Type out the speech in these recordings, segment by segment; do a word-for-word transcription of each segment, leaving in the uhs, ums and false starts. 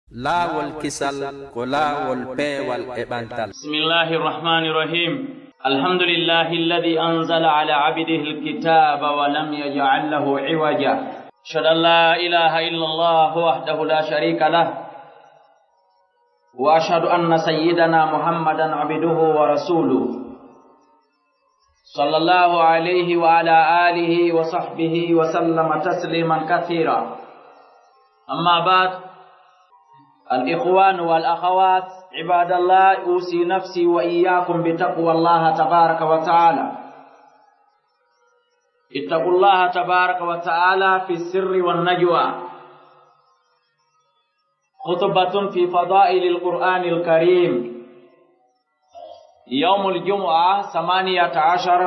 Laawol kisal ko laawol peewal e ɓantal. بسم الله الرحمن الرحيم. الحمد لله الذي أنزل على عبده الكتاب ولم يجعل له عوجا. أشهد أن لا إله إلا الله وحده لا شريك له. وأشهد أن سيدنا محمدا عبده ورسوله. صلى الله عليه وعلى آله وصحبه وسلم تسليما كثيرا. أما بعد، الإخوان والأخوات، عباد الله، أوصي نفسي وإياكم بتقوى الله تبارك وتعالى. اتقوا الله تبارك وتعالى في السر والنجوى. خطبة في فضائل القرآن الكريم. يوم الجمعة، ثمانية عشر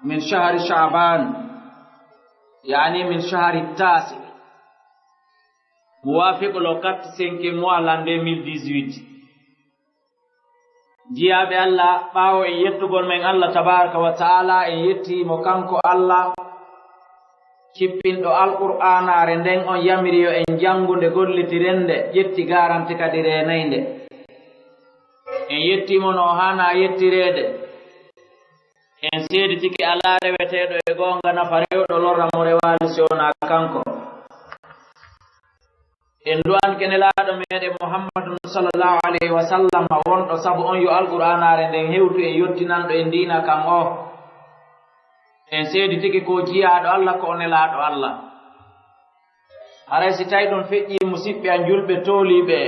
من شهر شعبان، يعني من شهر التاسع، موافق le quatre cinquième mois l'an deux mille dix-huit. Jiyaaɓe Allah, ɓaawo en yettugol men Allah tabaaraka wa ta'ala, en yetti mo kanko Allah, cippinɗo Alqur'aanaare nden, on yamiri yo en janngu nde, gollitiren nde, ƴetti garanti kadi reenay nde. En yetti mo no o haana yettireede. En seeditike alaa reweteeɗo e goonga nafa rewɗo lorra mo rewaali si wonaa kanko. En du'anke Nelaaɗo meeɗen Muhammadun sallallahu alayhi wa sallam wonɗo sabu on yo Alqur'aanaare nden hewtu en yottinanɗo en diina kan o. En seeditike ko jiyaaɗo Allah, ko o Nelaaɗo Allah. Haray si tawi ɗum feƴƴii, musiɓɓe an julɓe tooliiɓe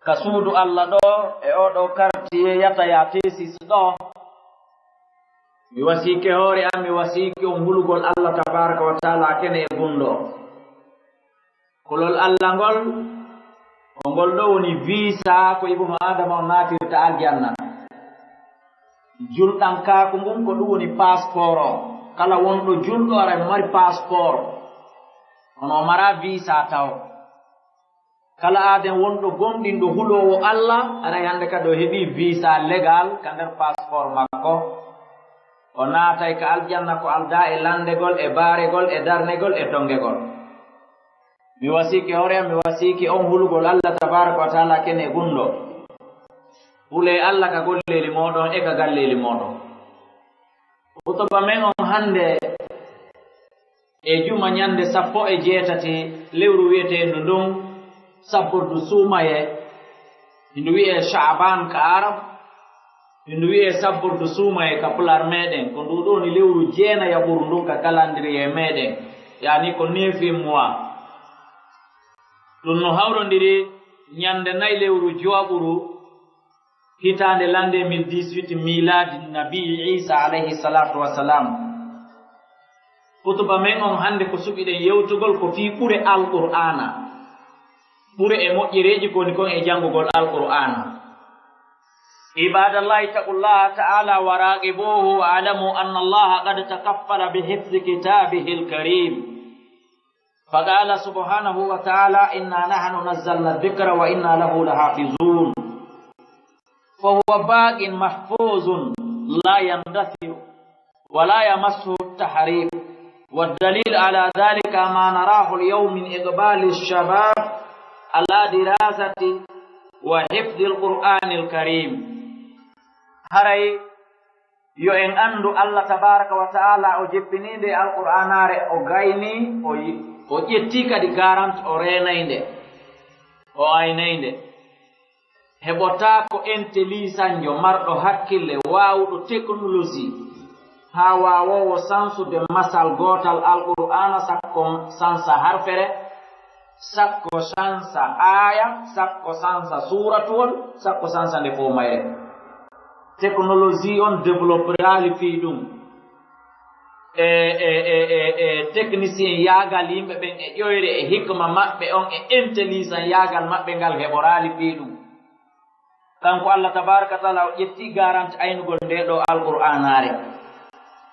ka suudu Allah ɗo, e oo ɗoo quartier Yataya Tesis ɗo, mi wasiike hoore am, mi wasiike on hulugol Allah tabaaraka wa ta'ala kene e gunndoo. Kulol Allah ngol, ko ngol ɗoo woni visa ko Ibnu Aadama on naatirta aljanna. Julɗankaaku ngun, ko ɗum woni passeport o. Kala wonɗo julɗo, aray mo mari passeport, kono o maraa visa taw. Kala aaden wonɗo gomɗinɗo huloowo Allah, aray hannde kadi o heɓii visa legal ka nder passeport makko. O naatay ka aljanna ko aldaa e lanndegol, e baaregol, e darnegol, e tonngegol. Mi wasiike hoore am, mi wasiike on hulugol Allah tabaaraka wa ta'ala kene e gunndoo. Hulee Allah ka golleeli mooɗon e ka galleeli mooɗon. Hutuba men on hannde e juma ñannde sappo e jeetati lewru wi'eteendu ndun sabbordu suumayee, hindu wi'ee Sha'ban ka Arab, hindu wi'ee sabbordu suumayee ka Pulaar meeɗen. Ko ndu ɗoo woni lewru jeenayaɓuru ndun ka calendrier meeɗen, yaani ko neuvième mois. Ɗum no hawrondiri ñannde nay lewru jowaɓuru hitaande l'an deux mille dix-huit miilaadi Nabi Iisa alayhi salaatu wa salaam. Hutuba men on hannde ko suɓiɗen yewtugol ko fii ɓure Alqur'aana. Ɓure e moƴƴereeji ko woni kon e janngugol Alqur'aana. عباد الله، اتقوا الله تعالى وراقبوه، واعلموا أن الله قد تكفل بحفظ كتابه الكريم. فقال سبحانه وتعالى: إنا نحن نزلنا الذكر وإنا له لحافظون. فهو باق محفوظ لا يندثر ولا يمسه التحريف. والدليل على ذلك ما نراه اليوم من إقبال الشباب على دراسة وحفظ القرآن الكريم. Haray yo en anndu Allah tabaaraka wa ta'ala o jeppinii nde Alqur'aanaare, o gaynii, o yi-, o ƴettii kadi garant, o reenay nde, o aynay nde. Heɓotaako enteliisanjo marɗo hakkille, waawuɗo teknolosi, haa waawoowo sansude masal gootal Alqur'aana, sakko sansa harfere, sakko sansa aaya, sakko sansa suuratuwol, sakko sansa nde fow mayre. Teknolosi on développeraali fii ɗum. E, e, e, e, e technicien yaagal yimɓe ɓen e ƴoyre e hikma maɓɓe on e intelligent yaagal maɓɓe ngal heɓoraali fii ɗum. Kanko Allah tabaaraka wa ta'ala o ƴetti garanti aynugol nde ɗo Alqur'aanaare.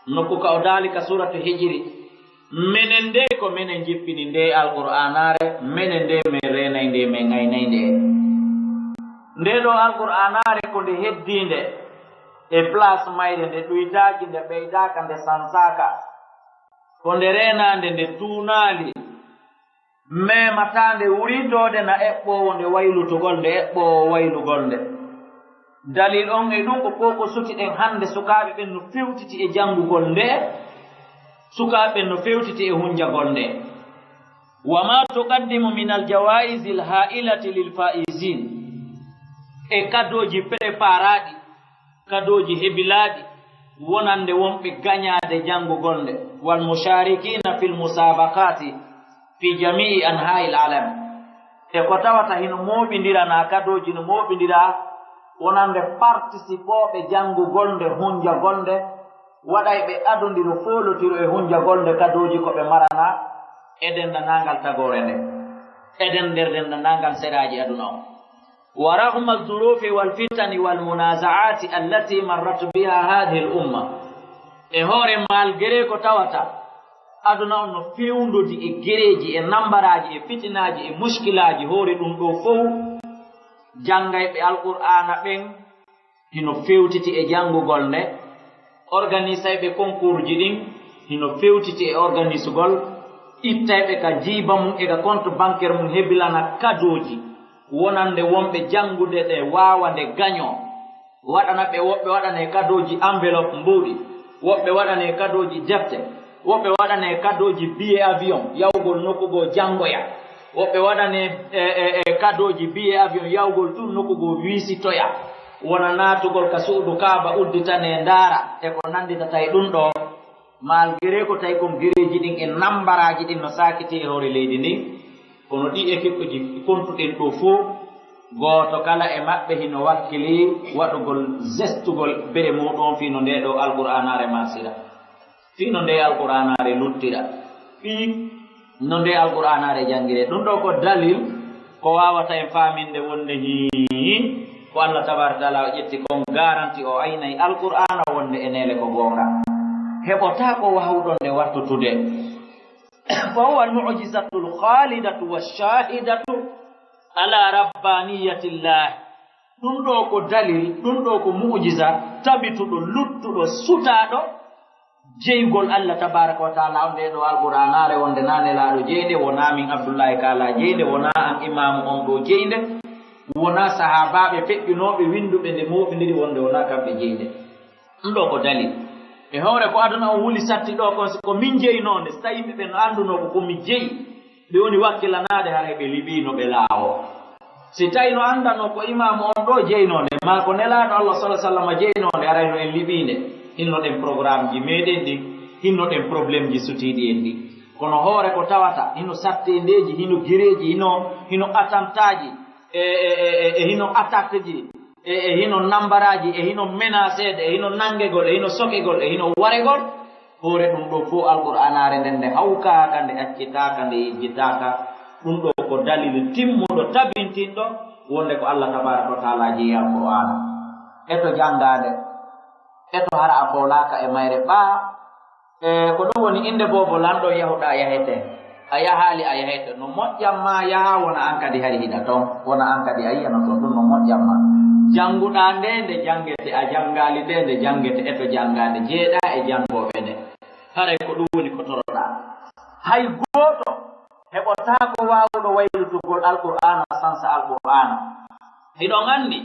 Nokku ka o daali ka suuratu Hijiri, menen nde ko menen jippini nde Alqur'aanaare, menen nde men reenay nde, men aynay nde. Nde ɗo Alqur'aanaare ko nde heddiinde e place mayre, nde ɗuytaaki, nde ɓeydaaka, nde sansaaka. Ko nde reenaande, nde tuunaali. Memataa nde wurintoode na eɓɓoowo nde waylutugol nde eɓɓoowo waylugol nde. Dalil on e ɗum ko ko ko suti ɗen hannde sukaaɓe ɓen no fewtiti e janngugol nde, sukaaɓe ɓen no fewtiti e hunjagol nde. Wa ma tuqaddimu min al jawaizi al hailati lil faizin, e kadooji preparaaɗi, kadooji hebilaaɗi wonande wonɓe gañaade janngugol nde, wal musharikina fil musabaqati fi jamii anha'il alam. E ko tawata hino mooɓindiranaa kadooji no mooɓindiraa wonande partisipooɓe janngugol nde, hunjagol nde, waɗay ɓe adondiro foolotiro e hunjagol nde kadooji ko ɓe maranaa e denndanangal tagoore nde, e nden nder denndanangal seraaji aduna on. Wa raghma zurufi wal fitani wal munazaati allati marrat biha hadhihi al umma. E hoore malgré ko tawata aduna on no fewndodi e gereeji, e nambaraaji, e fitinaaji, e muskilaaji, hoore ɗum ɗoo fow, janngayɓe Alqur'aana ɓen hino fewtiti e janngugol nde, organisayɓe konkuurji ɗin hino fewtiti e organisugol, ittayɓe ka jiiba mum e ka compte bancaire mum hebilana kadooji wonande wonɓe janngude ɗe waawa nde gañoo. Waɗana ɓe, woɓɓe waɗane kadooji enveloppe mbuuɗi, woɓɓe waɗane kadooji defte, woɓɓe waɗane kadooji billet avion yahugol nokku goo janngoya, woɓɓe waɗane, e, e, e, kadooji billet avion yahugol tun nokku goo wiisitoya, wona naatugol ka suudu Kaaba udditane ndaara e ko nannditata e ɗum ɗoo. Malgré ko tawi kon gereeji ɗin e nambaraaji ɗin no saakiti e hoore leydi ndin, kono ɗii ekipuji kontuɗen ɗoo fow, gooto kala e maɓɓe hino wakkili waɗugol jestugol bere muuɗum on fii no ndee ɗoo Alqur'aanaare maasira, fii no ndee Alqur'aanaare luttira, fii no ndee Alqur'aanaare janngire. Ɗum ɗoo ko dalil ko waawata en faaminde wonde hii ko Allah tabaaraka taala o ƴetti kon garanti, o aynay Alqur'aana wonde e neele ko goonga. Heɓotaa ko waawuɗo nde wattutude. Fa huwa al-mu'jizatul khalidatu wash-shahidatu ala rabbaniyatillah. Ɗum ɗoo ko dalil, ɗum ɗoo ko mu'jiza tabituɗo, luttuɗo, sutaaɗo jeygol Allah tabaaraka wa taala on ndee ɗoo Alqur'aanaare wonde naa nelaaɗo jeyi nde, wonaa min Abdullaahi Kaala jeyi nde, wonaa an imaamu on ɗoo jeyi nde, wonaa sahaabaaɓe feƴƴunooɓe winnduɓe nde mooɓindiri wonde wonaa kamɓe jeyi nde. Ɗum ɗoo ko dalil. E hoore ko aduna on wuli satti ɗoo kon, si ko min jeynoo nde, si tawi yimɓe ɓen no anndunoo ko ko mi jeyi, ɓe woni wakkilanaade, haray ɓe liɓiino ɓe laawo. Si tawi no anndanoo ko imaamu on ɗoo jeynoo nde, maa ko nelaaɗo Allah sallallaahu alayhi wa sallam jeynoo nde, haray no en liɓii nde. Hinno ɗen programmeji meeɗen ɗin, hinno ɗen problèmeji sutiiɗi en ɗin. Kono hoore ko tawata hino satteendeeji, hino gereeji, hino, hino attentaaji, e, e, e, e, e hino attaqueji, e, e hino nambaraaji, e hino menaceede, e hino nanngegol, e hino sokegol, e hino waregol, hoore ɗum ɗoo fow Alqur'aanaare nden nde hawkaaka, nde accitaaka, nde yejjitaaka. Ɗum ɗoo ko dalil timmuɗo, tabintinɗo wonde ko Allah tabaaraka wa taala jeyi Alqur'aana. E to janngaande, e to hara a foolaaka e mayre ɓaa, e ko ɗum woni innde boobo lanɗo yahuɗaa yahete. A yahaali a yahete. No moƴƴan maa yahaa wona an kadi hari hiɗa ton. Wona an kadi a yiyano ton ɗum no moƴƴan maa. Jannguɗaa nde, nde janngete, a janngaali nde, nde janngete, e to janngaande jeeɗaa e janngooɓe nde. Haray ko ɗum woni ko toroɗaa. Hay gooto heɓotaako waawuɗo waylutugol Alqur'aana, sansa Alqur'aana. Hiɗon anndi,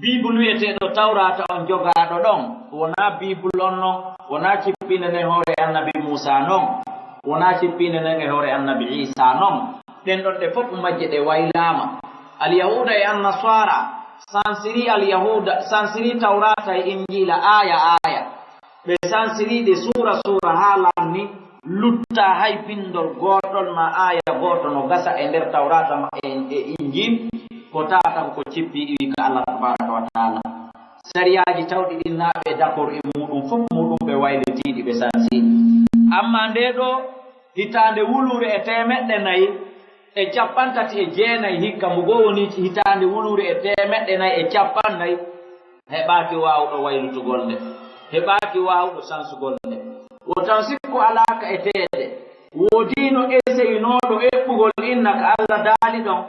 Biibul wi'eteeɗo Tawraata on jogaaɗo ɗon, wonaa Biibul on non, wonaa cippiinde nden hoore Annabi Muusaa non, wonaa cippiinde nden e hoore Annabi Iisaa non. Ɗen ɗon ɗe fof majje ɗe waylaama. Alyahuuda e Annasaara sansirii Alyahuuda, sansirii Tawraata e Injiila aaya aaya. Ɓe sansirii ɗe suura suura haa lanni lutta hay binndol gootol maa aaya gooto no gasa e nder Tawraata maɓɓe e Injiil, ko tawata ko ko cippi iwi ka Allah tabaaraka wa taala. Sariyaaji tawɗi ɗin naa ɓe d'accord e muuɗum, fof muuɗum ɓe waylitiiɗi, ɓe sansii. Ammaa ndee ɗoo hitaande wuluure e teemeɗɗe nayi e cappanɗe tati e jeenayi, hikka mo goo woni hitaande wuluure e teemeɗɗe nayi e cappanɗe nayi, heɓaaki waawuɗo waylutugol nde, heɓaaki waawuɗo sansugol nde. Wo tan sikku alaa ka e teede, woodiino eseyinooɗo eɓɓugol inna ka Allah daali ɗon,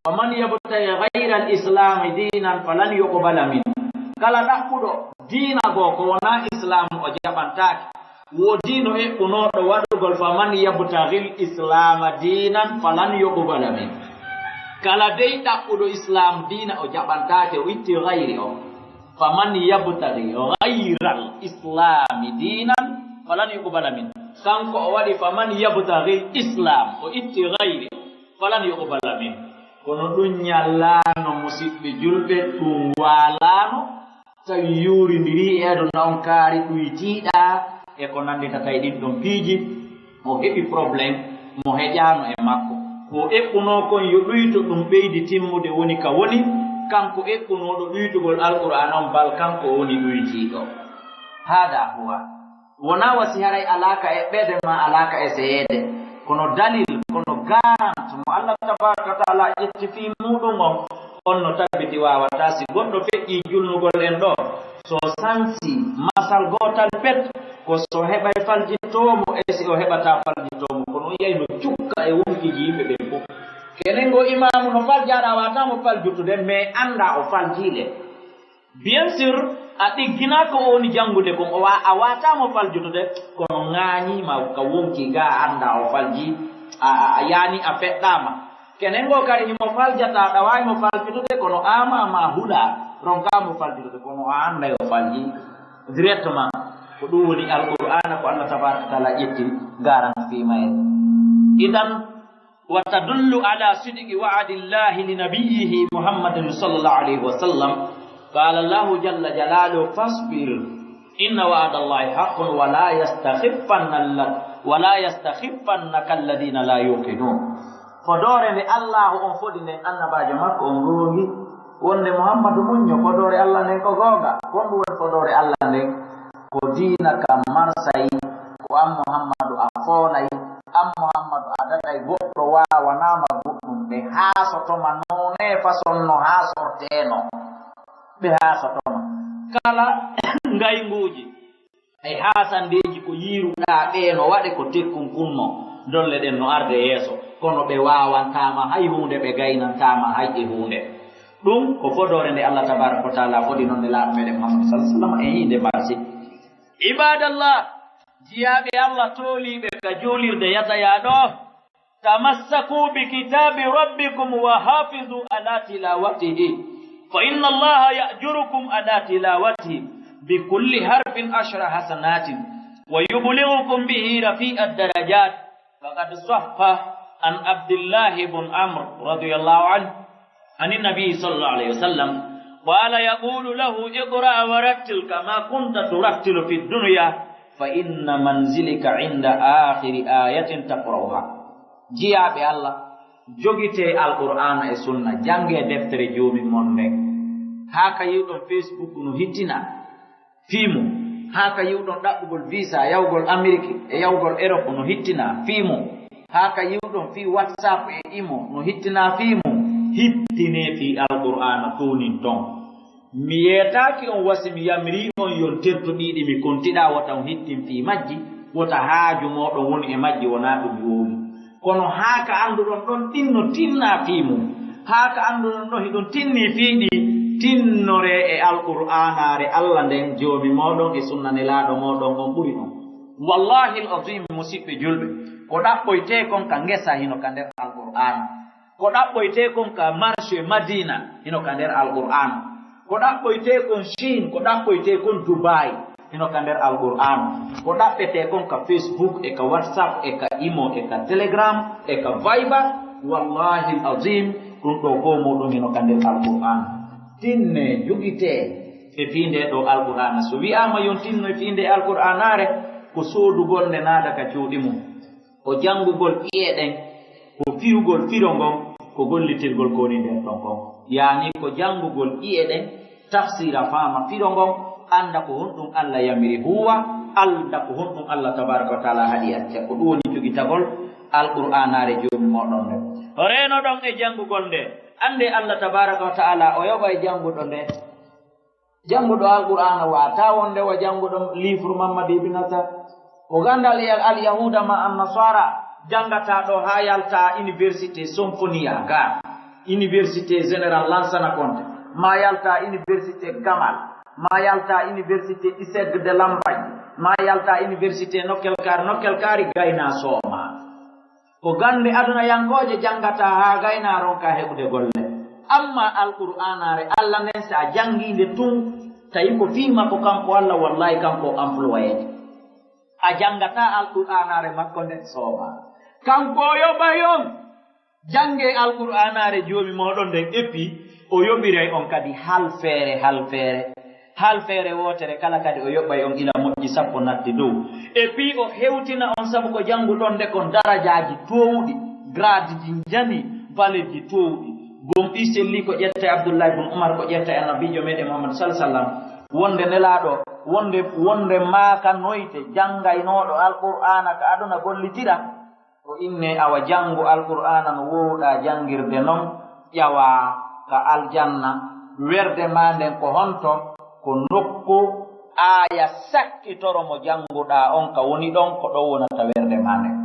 "Wa man yabtaghi ghayra al-islami dinan falan yuqbala min." Kala ɗaɓɓuɗo diina goo ko wonaa Islaamu, o jaɓantaake. Woodino eɓɓunooɗo waɗugol faman yabtagil islaama diinan falan yuqbala min. Kala dey ɗaɓɓuɗo islaam diina o jaɓantaake, o itti gayri o. Faman yabtagi gayral islaami diinan falan yuqbala min. Kanko o waɗi faman yabtagil islaam, o itti gayri o. Falan yuqbala min. Kono ɗum ñallaano, musiɓɓe julɓe, ɗum waalaano. Tawi yuurindiri e aduna on kaari ɗuytiiɗa e ko nannditata e ɗin ɗon piiji, o heɓi problème mo heƴaano e makko. Ko eɓɓunoo kon yo ɗuyto ɗum ɓeydi timmude woni ka woni, kanko eɓɓunooɗo ɗuytugol Alqur'aana on bal kanko woni ɗuytiiɗo. Hada huwa. Wonaa wasi haray alaaka e ɓeede ma alaaka e seyeede, kono dalil, kono garant mo Allah tabaaraka wa taala ƴetti fii muuɗum on, on no tabbiti waawataa. Si goɗɗo feƴƴii julnugol en ɗoo, so sansi masal gootal pet, ko so heɓay faljitoomo e si o heɓataa faljitoomo, kono on yiyay no cukka e wonkiiji yimɓe ɓen fof. Kenen ngo imaamu no faljaɗa, waawataa mo faljutude, mais anndaa o faljii le. Bien sûr, a ɗigginaa ko o woni janngude kon, o wa-, a waawataa mo faljutude, kono ŋaañiima ka wonki ga, anndaa o faljii, a, a, a yaani a feɗɗaama. Kenen ngo kadi himo faljata, a ɗawaay mo faljutude, kono ama ma huɗa, ronkaa mo faljutude, kono a annday o faljii directement. Ko ɗum woni Alqur'aana ko Allah tabaaraka wa taala ƴetti garant fii mayre. Idan, وتدل على صدق وعد الله لنبيه محمد صلى الله عليه وسلم. قال الله جل جلاله: فاصبر إن وعد الله حق ولا يستخفن، ولا يستخفنك الذين لا يوقنون. Fodoore nde Allaahu on fodi nden annabaajo makko on goongi, wonde Muhammadu muñño, fodoore Allah nden ko goonga. Ko honɗum woni fodoore Allah nden? Ko diina ka marsay, ko an Muhammadu a foolay, an Muhammadu a daɗay goɗɗo waawanaa ma goɗɗum, ɓe haasotoma noone façon no haasorteeno, ɓe haasotoma. Kala ngaynguuji e haasandeeji ko yiiruɗaa ɓee no waɗe ko tekkun kunno, dolle ɗen no arde yeeso, kono ɓe waawantaa ma hay huunde, ɓe gaynantaa ma hay e huunde. Ɗum ko fodoore nde Allah tabaaraka wa taala fodi non Nelaaɗo meɗen Muhammad sallallahu alaihi wasallam e hiinde marsi. Ibadallah, jiyaaɓe Allah tooliiɓe ka juulirde yatayaa ɗoo, tamassaku bi kitaabi rabbikum wa hafizu ala tilawatihi, fa inna Allaha ya'jurukum ala tilawatihi bi kulli harfin ashra hasanatin wa yubligukum bihi rafi'a darajat. Faqad sahha an Abdillah ibn Amr radiyallahu anhu, عن النبي صلى الله عليه وسلم قال يقول له: اقرأ ورتل كما كنت ترتل في الدنيا فإن منزلك عند آخر آية تقرأها. Jiyaaɓe Allah, jogitee Alqur'aana e Sunna, janngee deftere Joomi mon nden. Haa ka yi'uɗon Facebook no hittina fii mum, haa ka yi'uɗon ɗaɓɓugol visa yahugol Ameriki e yahugol Erop no hittina fii mum, haa ka yi'uɗon fii WhatsApp e Imo no hittina fii mum, hittinee fii Alqur'aana tuunin ton. Mi yeetaaki on wasi mi yamirii on yon tertu ɗiɗi mi kontiɗaa wota on hittin fii majji, wota haaju mooɗon woni e majji wonaa ɗum wooli. Kono haa ka annduɗon ɗon ɗin no tinnaa fii mum, haa ka annduɗon ɗon hiɗon tinnii fii ɗi, tinnoree e Alqur'aanaare Allah nden Joomi mooɗon e Sunna Nelaaɗo mooɗon on ɓuri on. Wallaahi al-aziim, musiɓɓe julɓe, ko ɗaɓɓoytee kon ka ngesa hino ka nder Alqur'aana. Ko ɗaɓɓoytee kon ka marché Madiina hino ka nder Alqur'aana. Ko ɗaɓɓoytee kon Chine, ko ɗaɓɓoytee kon Dubai, hino ka nder Alqur'aana. Ko ɗaɓɓetee kon ka Facebook e ka WhatsApp e ka Imo e ka Telegram e ka Viber, wallaahi al-aziim, ɗum ɗoo koo muuɗum hino ka nder Alqur'aana. Tinnee, jogitee e fii ndee ɗoo Alqur'aana. So wi'aama yon tinno e fii ndee Alqur'aanaare, ko soodugol nde naada ka cuuɗi mum. Ko janngugol ɗi'e ɗen, ko fiyugol firo ngon, ko gollitirgol ko woni nder ton kon. Yaani ko janngugol ɗi'e ɗen, tafsiira faama firo ngon, annda ko honɗum Allah yamiri huuwa, annda ko honɗum Allah tabaaraka wa taala haɗi acca. Ko ɗum woni jogitagol Alqur'aanaare Joomi mooɗon nden. Reenoɗon e janngugol nde, anndee Allah tabaaraka wa taala o yoɓay jannguɗo nde. Jannguɗo Alqur'aana waawataa wonde wa jannguɗo livre Mammadi Ibn Athar. Ko ganndal e Alyahuuda maa Annasaara janngataa ɗoo haa yaltaa Université Somphonia ga, Université Général Lansana Conté, maa yaltaa Université Gamal, maa yaltaa Université Iseg de Lambaye, Ma yalta université nokkel kaari, nokkel kaari gayna sooma. Ko gannde adunayankooje janngata haa gayna ronka heɓude golle. Amma Alqur'aanaare Allah nden, si a janngii nde tun, tawi ko fii makko kanko Allah, wallahi kanko o employé. A janngata Alqur'aanaare makko nden sooma. Kanko o yoɓay on. Janngee Alqur'aanaare Joomi mooɗon nden, et puis o yoɓiray on kadi halfeere, halfeere. Halfeere wootere kala kadi o yoɓay on ila moƴƴi sappo natti dow. Et puis o hewtina on sabu ko jannguɗon nde kon darajaaji toowuɗi, gradeji njani, valeurji toowuɗi. Gomɗii sellii ko ƴetta e Abdullahi bun Umar, ko ƴetta e Nabiijo meɗen Muhammad sallallahu alaihi wasallam, wonde Nelaaɗo, wonde, wonde maakanoyte janngaynooɗo Alqur'aana ka aduna gollitira, o inne awa janngu Alqur'aana no woowuɗaa janngirde non, ƴawaa ka aljanna. Werde maa nden ko honto? Ko nokku aaya sakkitoro mo jannguɗaa on ka woni ɗon, ko ɗon wonata werde maa nden.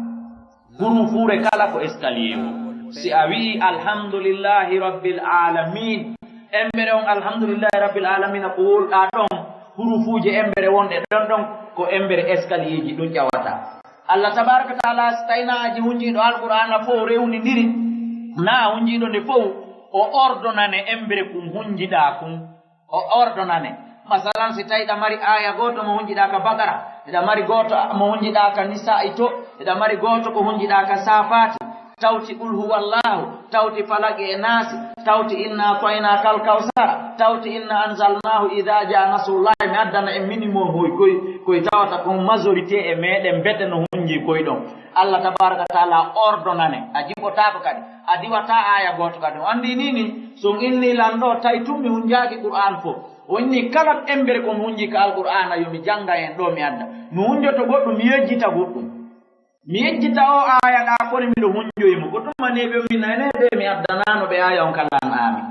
Hurufuure kala ko escalier o. Si a wi'i, "Alhamdulillahi Rabbil Alamin," embere on, "Alhamdulillahi Rabbil Alamin," ko wowluɗaa ɗon, hurufuuje embere wonɗe ɗon ɗon, ko embere escalierji ɗum ƴawata. Allah tabaraka wa taala, si tawi na aji hunjiiɗo Alqur'aana fof rewnindiri, na hunjiiɗo nde fof, o ordonane embere kun hunjiɗaa kun. O ordonane. Masalan, si tawi ɗa mari aaya gooto mo hunjiɗaa ka Baqara, eɗa mari gooto mo hunjiɗaa ka Nisaa'i to, eɗa mari gooto ko hunjiɗaa ka Saafaati, tawti Qul huwallahu, tawti Falaqi e Naasi, tawti Inna a'taynaaka al-kawsara, tawti Inna anzalnahu idha jaa nasrullahi, mi addana en minimum hoy koy, koy tawata kon majorité e meɗen mbete no hunji koy ɗon. Allah tabaraka wa taala ordonane, a jiɓotaako kadi, a diwata aaya gooto kadi. O anndi ni ni, so inni lanɗo, tawi tun mi hunjaaki Qur'aan fof. O inni kala embere ko mi hunji ka Alqur'aana, yo mi jannga en ɗo mi adda. Mi hunjoto goɗɗum, mi yejjita goɗɗum. Mi yejjita o aaya ɗa koni miɗo hunjoyi mo. Ko tuma neeɓi o min, ene de mi addanaano ɓe aaya on kala an aami.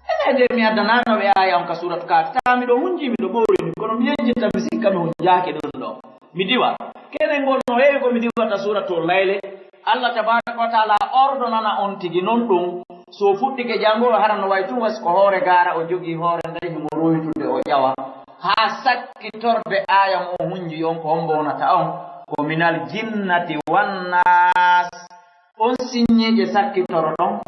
Ene de mi addanaano ɓe aaya on ka suuratu Kaafi. Taa miɗo hunji, miɗo ɓoorini, kono mi yejjita, mi sikka mi hunjaaki ɗum ɗo. Mi diwa. Kenen ngon no heewi ko mi diwata Suuratul Layli. Allah tabaaraka wa taala ordonana on tigi non ɗum. So fuɗɗike janngo, hara no way tun wasi ko hoore gaara, o jogii hoore nden, himo roytude, o ƴawa. Haa sakkitorde aaya mo o hunji on, ko hombo wonata on? Ko minal jinnati wan naas. On sinñiije sakkitoro ɗon,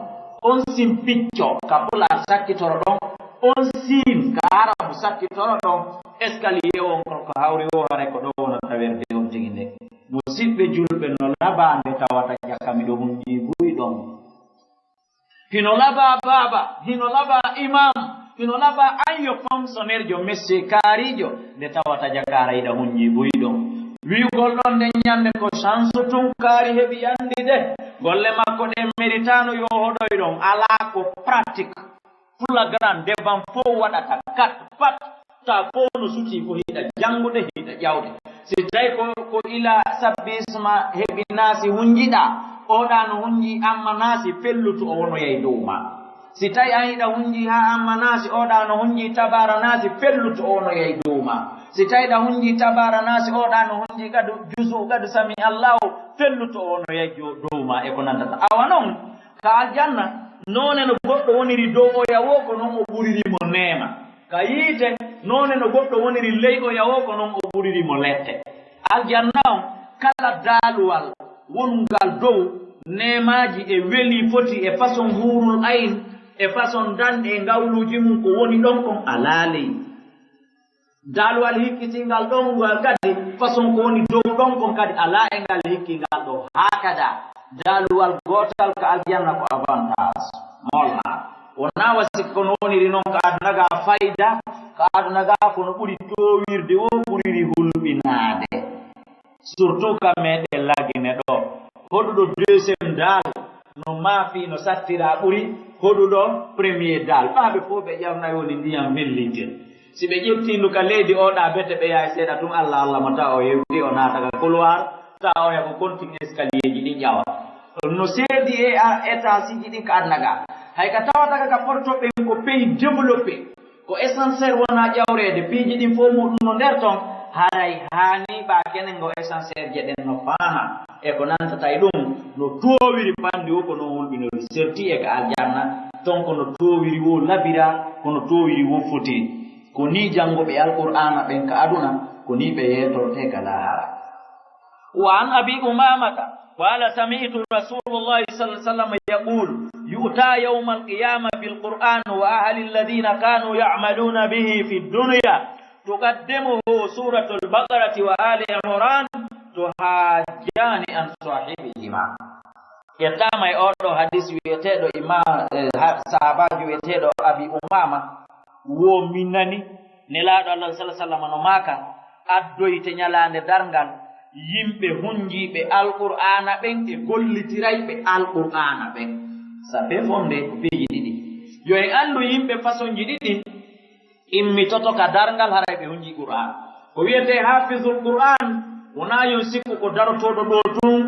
on sin picco ka pulaar sakkitoro ɗon, on siin ka arabu sakkitoro ɗon, escalier on ko, ko hawri o, haray ko ɗo wonata werde on tigi nde. Musidɓe julɓe, no labaa nde tawata jaka miɗo hunji buy ɗon. Hino labaa baaba, hino labaa imam, hino labaa an yo fonctionnaire jo, monsieur kaarijo, nde tawata jakaara iɗa hunji buy ɗon. Wi'ugol ɗon nden ñande ko chance tun kaari heɓi anndi de, golle makko ɗen meritaano yo hoɗoy ɗon, alaa ko pratique. Flagrant devant fof waɗata kat pat, ta fof no suti ko hiɗa janngude, hiɗa ƴawde. Si tawi ko, ko ila sabbi isma heɓi naasi hunjiɗa, oɗa no hunji amma naasi fellutu o wonoyay dow ma. Si tawi an hiɗa hunji haa amma naasi, oɗa no hunji tabaara naasi fellutu o wonoyay dow ma. Si tawi ɗa hunji tabaara naasi, oɗa no hunji gadu juzu, gadu sami Allahu fellutu o wonoyay jo-, dow ma e ko nandata. Awa non, ka aljanna, noone no goɗɗo woniri dow oya woo, ko non o ɓuriri mo neema. Ka yiite, noone no goɗɗo woniri ley oya woo, ko non o ɓuriri mo lette. Aljanna on, kala daaluwal wonungal dow, neemaaji e weli foti e façon huurul ayn, e façon danɗe e ngawluuji mum ko woni ɗon kon alaa ley. Daaluwal hikkitingal ɗon ngal kadi, façon ko woni dow ɗon kon kadi alaa e ngal hikki ngal ɗo. Haakada, daaluwal gootal ka aljanna ko avantage. Molha. Wonaa wasi ko no woniri non ka aduna ga fayda, ka aduna ga ko no ɓuri toowirde woo ɓuriri hulɓinaade. Surtout ka meɗen Lagine ɗo. Hoɗuɗo deuxième daal, no maafi, no sattira ɓuri hoɗuɗo premier daal. Ɓaaɓe fof ɓe ƴawnay woni ndiyam wellitel. Si ɓe ƴetti ndu ka leydi oɗa bete ɓe yaay seeɗa tun, Allah, Allah mo tawa o hewti o naata ka couloir, tawa oya ko kontin escalier ji ɗin ƴawa. No seedi e a-, étage ji ɗin ka aduna ga. Hay ka tawata ka, ka Porto ɓen ko pays développé. Ko ascenseur wona ƴawreede, piiji ɗin fof muɗum no nder ton, haray haani ɓa kenen ngo ascenseur je ɗen no faama. E ko nantata e ɗum, no toowiri panndi o, ko non hulɓinori serti e ka aljanna, ton ko no toowiri wo labira, ko no toowiri wo foti. Ko ni jannguɓe Alqur'aana ɓen ka aduna, Ko nii ɓe yeetortee ka laahara. وعن أبي أمامة قال: سمعت رسول الله صلى الله عليه وسلم يقول: يؤتى يوم القيامة بالقرآن وأهل الذين كانوا يعملون به في الدنيا تقدمه سورة البقرة وآل عمران تهاجان عن صاحبهما. Yettaama e oo ɗoo hadis wiyeteeɗo ima, eh, ha-, sahaabaajo wiyeteeɗo Abi Umaama, wo mi nani Nelaaɗo Allah sallallahu alaihi wasallam no maaka, addoyte ñalaande darngal yimɓe hunjiiɓe Alqur'aana ɓen e gollitirayɓe Alqur'aana ɓen. Sabe fonde ko piiji ɗiɗi. Yo en anndu yimɓe fasonji ɗiɗi immitoto ka darngal haray ɓe hunjii Qur'aan. Ko wiyetee haafizul Qur'aan, wonaa yon sikku ko darotooɗo ɗoo tun,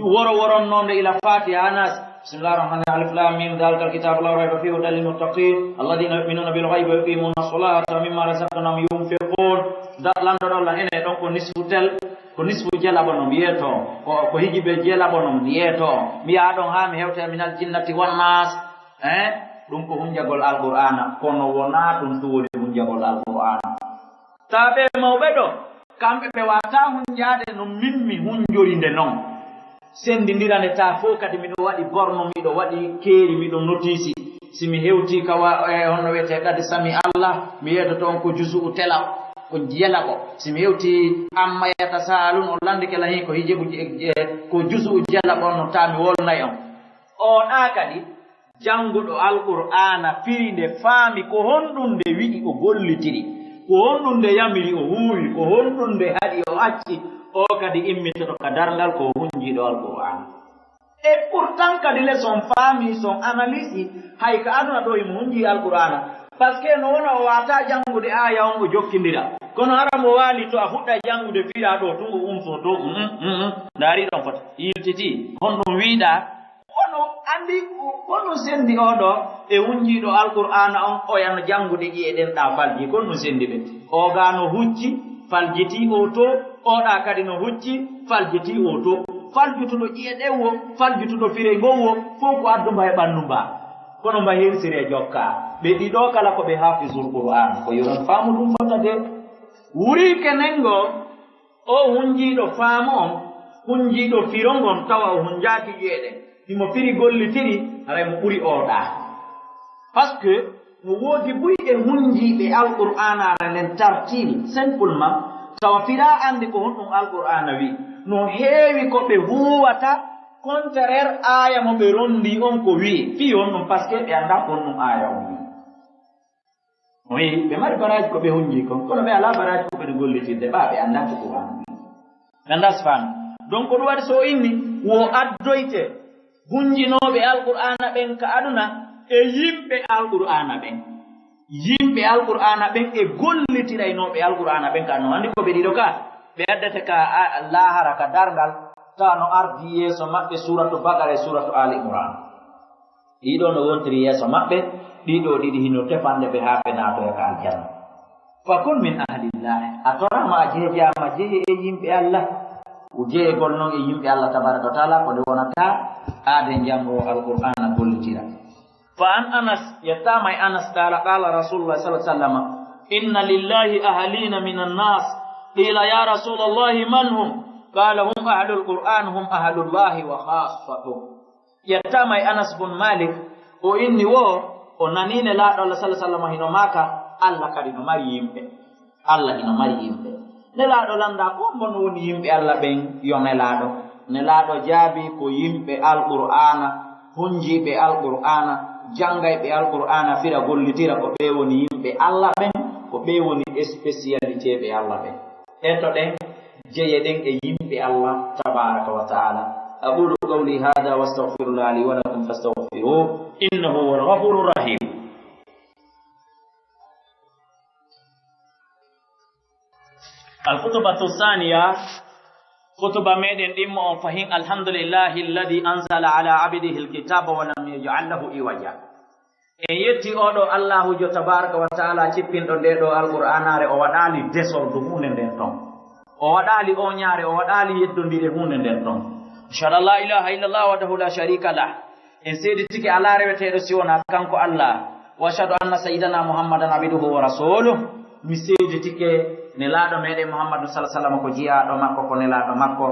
woro woronnoonde ila Faatiha haa Naas. بسم الله الرحمن الرحيم. ألف لام ميم. ذلك الكتاب لا ريب فيه هدى للمتقين الذين يؤمنون بالغيب ويقيمون الصلاة ومما رزقناهم ينفقون. Da-, lanndorol lan enen ɗon ko nisfu tel, ko nisfu jelaɓo non yeeto, ko, ko hijibe jelaɓo non yeeto. Mi yaha ɗon haa mi hewta من الجنة والناس. Eh? Ɗum ko hunjagol Alqur'aana, kono wonaa ɗum ɗum woni hunjagol Alqur'aana. Taa ɓe mawɓe ɗo, kamɓe ɓe waawataa hunjaade no min mi hunjori nde non. Senndindira nde taa fof kadi miɗo waɗi borno, miɗo waɗi keeri, miɗo notiisi. Si mi hewtii ka wa-, e honno wiyetee kadi sami Allah, mi yeedoto on ko jusu'u tela, ko jelaɓo. Si mi hewtii amma yatasaalun, on lanndike la hin ko hijebu je-, je-, ko jusu'u jelaɓo on no taa mi wolnay on. O ɗaa kadi, jannguɗo Alqur'aana firi nde, faami ko honɗum nde wi'i, o gollitiri, ko honɗum nde yamiri, o huuwi, ko honɗum nde haɗi, o acci, o kadi immitoto ka darngal ko hunjiiɗo Alqur'aana. E pourtant kadi le son faami, son analyse, hay ka aduna ɗo himo hunjii Alqur'aana. Parce que no wona o waawataa janngude aaya on o jokkindira. Kono hara mo waali to a fuɗɗay janngude firaa ɗo, tun o unsoo to, mm, mm, mm, mm. Ndaari ɗon fota, yiltitii, honɗum wiiɗaa? Kono anndi, kono senndi oo ɗoo e hunjiiɗo Alqur'aana on, o yana janngude ƴi'e ɗen ɗaa falji, kono ɗum senndi ɓe. Oo gaa no hucci, faljitii oo to, oo ɗaa kadi no hucci, faljitii oo to. Faljutuɗo ƴi'e ɗen wo, faljutuɗo firey ngon wo, fof ko addu mba e ɓanndu mba. Kono mba hirsiri e jokkaa. Ɓe ɗiɗo kala ko ɓe haafizul Qur'aan, ko yo ɗon faamu ɗum fota de. Wurii kenen ngo, O hunjiiɗo faamu on, hunjiiɗo firo ngon, tawa o hunjaaki ƴi'e ɗen. Himo firi gollitiri, haray mo ɓuri oo ɗaa. Parce que no woodi buy e hunjiiɓe Alqur'aanaare nden tartiil, simplement, tawa firaa anndi ko honɗum Alqur'aana wi'i. No heewi ko ɓe huuwata contraire aaya mo ɓe ronndii on ko wi'i. Fii honɗum? Parce que ɓe anndaa ko honɗum aaya on wi'i. Oui, ɓe mari baraaji ko ɓe hunjii kon, kono ɓe alaa baraaji ko ɓe gollitirde, ɓaa ɓe anndaa ko Qur'aana. Ɓe anndaa sifaani. Donc, ko ɗum waɗi so o inni, wo addoyte hunjinooɓe Alqur'aana ɓen ka aduna e yimɓe Alqur'aana ɓen. Yimɓe Alqur'aana ɓen e gollitiraynooɓe Alqur'aana ɓen ka aduna. Anndi ko ɓe ɗiɗo ka, ɓe addete ka a-, laahara ka darngal, tawa no ardii yeeso maɓɓe Suuratu Baqara e Suuratu Aali Imraan. Ɗiɗo no wontiri yeeso maɓɓe, ɗiɗo ɗiɗi hino tefande ɓe haa ɓe naatoya ka aljanna. Fakun min ahlillahi. A toraama a jeejaama jeeye e yimɓe Allah. O jeeyegol non e yimɓe Allah tabaraka wa taala ko nde wonata aaden janngo Alqur'aana gollitira. Fa an Anas, yettaama e Anas, qaala, qaala Rasulullah sallallahu alaihi wasallam, inna lillahi ahlina minan nas. Qila ya Rasulallahi man hum? Qala hum ahlul Qur'an, hum ahlullahi wa khassatuh. Yettaama e Anas bun Malik, o inni wo, o nanii Nelaaɗo Allah sallallahu alaihi wasallam hino maaka, Allah kadi no mari yimɓe. Allah hino mari yimɓe. Nelaaɗo lanndaa ko hombo no woni yimɓe Allah ɓen, yo Nelaaɗo. Nelaaɗo jaabii ko yimɓe Alqur'aana, hunjiiɓe Alqur'aana, janngayɓe Alqur'aana, fira gollitira, ko ɓe woni yimɓe Allah ɓen, ko ɓe woni spécialité ɓe Allah ɓen. Etoɗen, jeyeɗen e yimɓe Allah tabaaraka wa ta'aala. أقول قولي هذا وأستغفر الله لي ولكم فاستغفروه إنه هو الغفور الرحيم. Al khutbatu thaniya, khutba meɗen ɗimmo on fahin, alhamdulillahi alladhi anzala ala abdihi alkitaba wa lam yaj'al lahu iwaja. En yetti oɗo Allahu jo tabaraka wa ta'ala cippinɗo nde ɗo Alqur'anare, o waɗali désordre hunde nden ton. O waɗali oñaare, o waɗali yeddondire hunde nden ton. Ashhadu an la ilaha illallah wahdahu la sharika lah. En seeditike alaa reweteeɗo si wonaa kanko Allah. Wa ashhadu anna sayyidana Muhammadan abduhu wa rasuluh. Mi seeditike Nelaaɗo meɗen Muhammadu sala sallam ko jiyaaɗo makko, ko Nelaaɗo makko,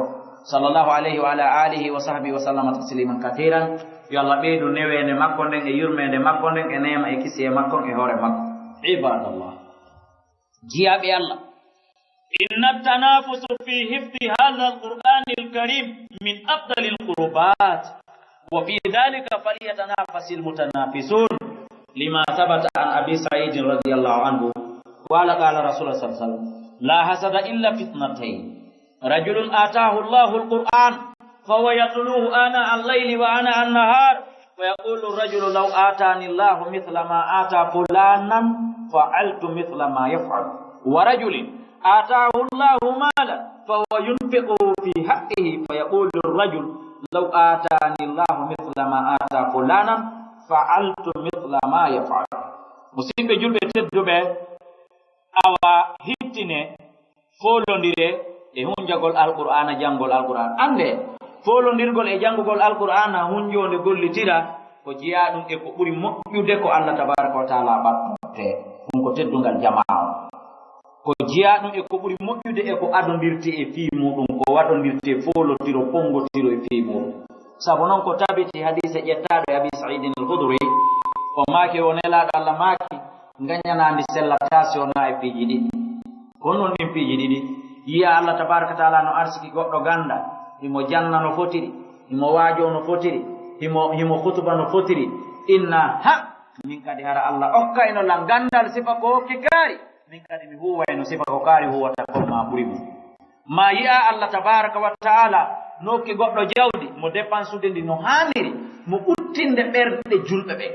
sallallahu alayhi wa ala alihi wa sahbihi wa sallama tasliman kathiran. Yo Allah ɓeydu neweende makko nden e yurmeende makko nden e neema e kisiyee makko e hoore makko. Ibadallah. Jiyaaɓe Allah. إن التنافس في حفظ هذا القرآن الكريم من أفضل القربات، وفي ذلك فليتنافس المتنافسون، لما ثبت عن أبي سعيد رضي الله عنه قال، قال رسول الله صلى الله عليه وسلم: لا حسد إلا في اثنتين، رجل آتاه الله القرآن فهو يتلوه آناء الليل وآناء النهار، فيقول الرجل: لو آتاني الله مثل ما آتى فلانا فعلت مثل ما يفعل. ورجل آتاه الله مالا فهو ينفقه في حقه، فيقول الرجل: لو آتاني الله مثل ما آتى فلانا فعلت مثل ما يفعل. Musidɓe julɓe tedduɓe, awa hittine foolondire e hunjagol Alqur'aana, janngol Alqur'aana. Annde, foolondirgol e janngugol Alqur'aana, hunjoonde gollitira, ko jeyaa ɗum e ko ɓuri moƴƴude ko Allah tabaaraka wa taala ɓattotee. Ɗum ko teddungal jamaa on. Ko jeyaa ɗum e ko ɓuri moƴƴude e ko adondirtee e fii muuɗum, ko waɗondirtee foolotiro, ponngotiro e fii muuɗum. Sabu non ko tabiti hadiise ƴettaaɗo e Abi Sa'iidin al-Khudri, o maaki, o Nelaaɗo Allah maaki, ngañanaandi sellataa si wonaa e piiji ɗiɗi. Ko non ɗin piiji ɗiɗi. Yiya Allah tabaaraka taala no arsiki goɗɗo ganda, himo janna no fotiri, himo waajoo no fotiri, himo, himo khutuba no fotiri. Inna ha, min kadi hara Allah okkayno lan gandal sifa ko okki kaari, min kadi mi huuwayno sifa ko kaari huuwata kon maa ɓuri ɗum. Ma yi'a Allah tabaaraka wa taala no okki goɗɗo jawdi, mo dépensude ndi no haaniri, mo ɓuttinde ɓerɗe julɓe ɓe,